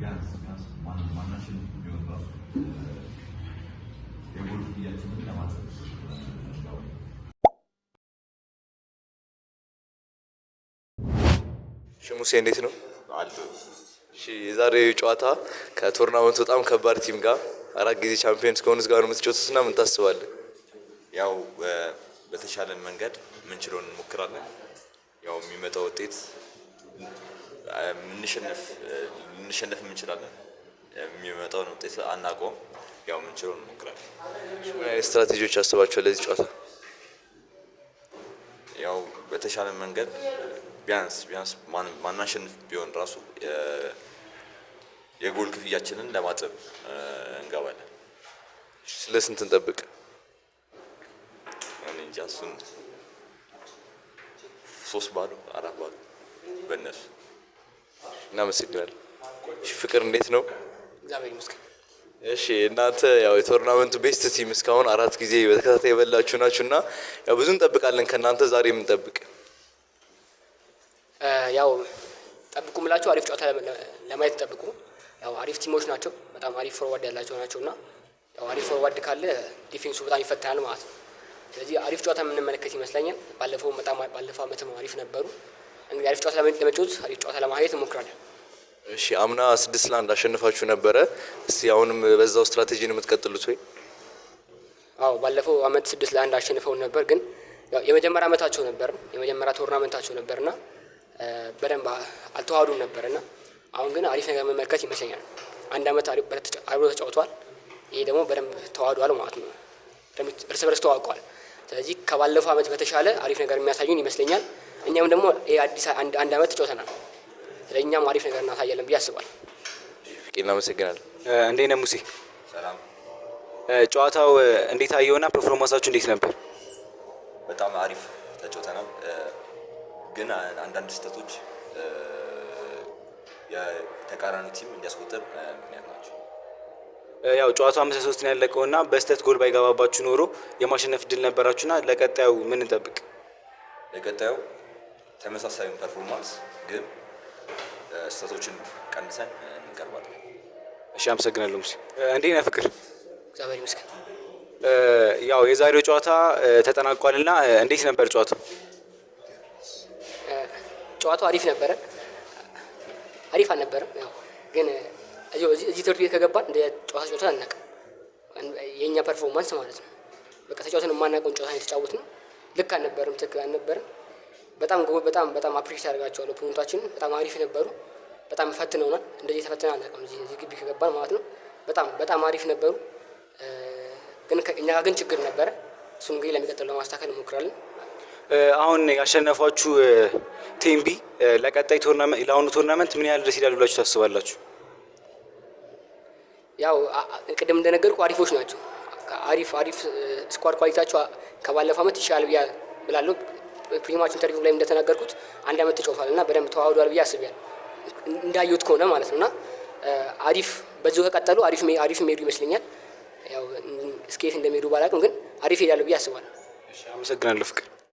ቢያንስ ቢያንስ ማናሸንፍ ቢሆን ራሱ የጎል ክፍያችንን ለማጥበብ እንገባለን። እሺ ሙሴ፣ እንዴት ነው? እሺ፣ የዛሬው ጨዋታ ከ tournament ኡ በጣም ከባድ team ጋር፣ አራት ጊዜ champions ከሆኑት ጋር ነው የምትጫወቱት እና ምን ታስባለህ? ያው በተሻለን መንገድ ምንችለውን እንሞክራለን። ያው የሚመጣው ውጤት ልንሸነፍ እንችላለን። የሚመጣውን ውጤት አናውቀውም። ያው ምንችለውን እንሞክራለን። ምን አይነት ስትራቴጂዎች አስባችኋል ለዚህ ጨዋታ? ያው በተሻለ መንገድ ቢያንስ ቢያንስ ማናሸንፍ ቢሆን ራሱ የጎል ክፍያችንን ለማጥበብ እንገባለን። ስለ ስንት እንጠብቅ? እኔ እንጃ፣ እሱን 3-0፣ 4-0 በእነሱ። እናመሰግናለን። እሺ ፍቅር፣ እንዴት ነው? እግዚአብሔር ይመስገን። እሺ፣ እናንተ ያው የ tournament ኡ best team፣ እስካሁን አራት ጊዜ በተከታታይ የበላችሁ ናችሁ እና ያው ብዙ እንጠብቃለን ከእናንተ። ዛሬ የምንጠብቅ? ያው ጠብቁ ምላችሁ አሪፍ ጨዋታ ለማየት ጠብቁ። ያው አሪፍ team ኦች ናቸው። በጣም አሪፍ forward ያላቸው ናቸው እና ያው አሪፍ forward ካለ defense ኡ በጣም ይፈተናል ማለት ነው። ስለዚህ አሪፍ ጨዋታ የምንመለከት ይመስለኛል። ባለፈው በጣም ባለፈው አመትም አሪፍ ነበሩ። እንግዲህ አሪፍ ጨዋታ ለመጫወት፣ አሪፍ ጨዋታ ለማየት እንሞክራለን። እሺ፣ አምና 6-1 አሸንፋችሁ ነበረ። እስቲ አሁንም በዛው ስትራቴጂ ነው የምትቀጥሉት ወይ? አዎ፣ ባለፈው አመት 6-1 አሸንፈውን ነበር። ግን ያው የመጀመሪያ አመታቸው ነበር፣ የመጀመሪያ tournament ኣቸው ነበር እና በደንብ አልተዋሃዱም ነበር እና አሁን ግን አሪፍ ነገር መመልከት ይመስለኛል። አንድ አመት አብሮ ተጫውተዋል። ይሄ ደግሞ በደንብ ተዋህዷል ማለት ነው። እርስ በርስ ተዋውቀዋል። ስለዚህ ከባለፈው አመት በተሻለ አሪፍ ነገር የሚያሳዩን ይመስለኛል። እኛም ደግሞ ይሄ አዲስ አንድ አመት ተጫውተናል። ስለዚህ እኛም አሪፍ ነገር እናሳያለን ብዬ አስባለሁ። ፍቄ፣ እናመሰግናለን። እንዴት ነህ ሙሴ? ሰላም። ጨዋታው እንዴት አየውና performance ኣችሁ እንዴት ነበር? በጣም አሪፍ ተጫውተናል። ግን አንዳንድ ስህተቶች የተቃራኒ team እንዲያስቆጥር ምክንያት ናቸው። ያው ጨዋታው 5-3 ነው ያለቀውና በስህተት ጎል ባይገባባችሁ ኖሮ የማሸነፍ እድል ነበራችሁና ለቀጣዩ ምን እንጠብቅ? ለቀጣዩ ተመሳሳዩን performance ግን ስህተቶችን ቀንሰን እንቀርባለን። እሺ፣ አመሰግናለሁ ሙሴ። እንዴት ነህ ፍቅር? እግዚአብሔር ይመስገን። ያው የዛሬው ጨዋታ ተጠናቋልና እንዴት ነበር ጨዋታው? ጨዋታው አሪፍ ነበረ። አሪፍ አልነበረም። ያው ግን እዚህ ትምህርት ቤት ከገባን እንደ ጨዋታ ተጫውተን አናውቅም። የእኛ performance ማለት ነው። በቃ ተጫውተን የማናውቀውን ጨዋታ ነው የተጫወትነው። ልክ አልነበረም፣ ትክክል አልነበረም። በጣም በጣም በጣም appreciate አደርጋቸዋለሁ። opponent ኣችንን በጣም አሪፍ ነበሩ። በጣም ፈትነውናል። እንደዚህ ተፈትነን አናውቅም እዚህ ግቢ ከገባን ማለት ነው። በጣም በጣም አሪፍ ነበሩ። ግን እኛ ጋር ግን ችግር ነበረ። እሱን እንግዲህ ለሚቀጥለው ለማስተካከል እንሞክራለን። አሁን ያሸነፏችሁ ቴምቢ ለቀጣይ tournament፣ ለአሁኑ tournament ምን ያህል ድረስ ይሄዳሉ ብላችሁ ታስባላችሁ? ያው ቅድም እንደነገርኩ አሪፎች ናቸው። አሪፍ አሪፍ squad quality ያቸው ከባለፈው አመት ይሻላል ብዬ ብላለሁ። Pre-match interview ላይ እንደተናገርኩት አንድ አመት ተጫውቷል እና በደንብ ተዋህዷል ብዬ አስቤያለሁ። እንዳየሁት ከሆነ ማለት ነው እና አሪፍ በዚሁ ከቀጠሉ አሪፍ አሪፍ የሚሄዱ ይመስለኛል። ያው እስከ የት እንደሚሄዱ ባላውቅም ግን አሪፍ ይሄዳሉ ብዬ አስባለሁ። እሺ፣ አመሰግናለሁ ፍቅር።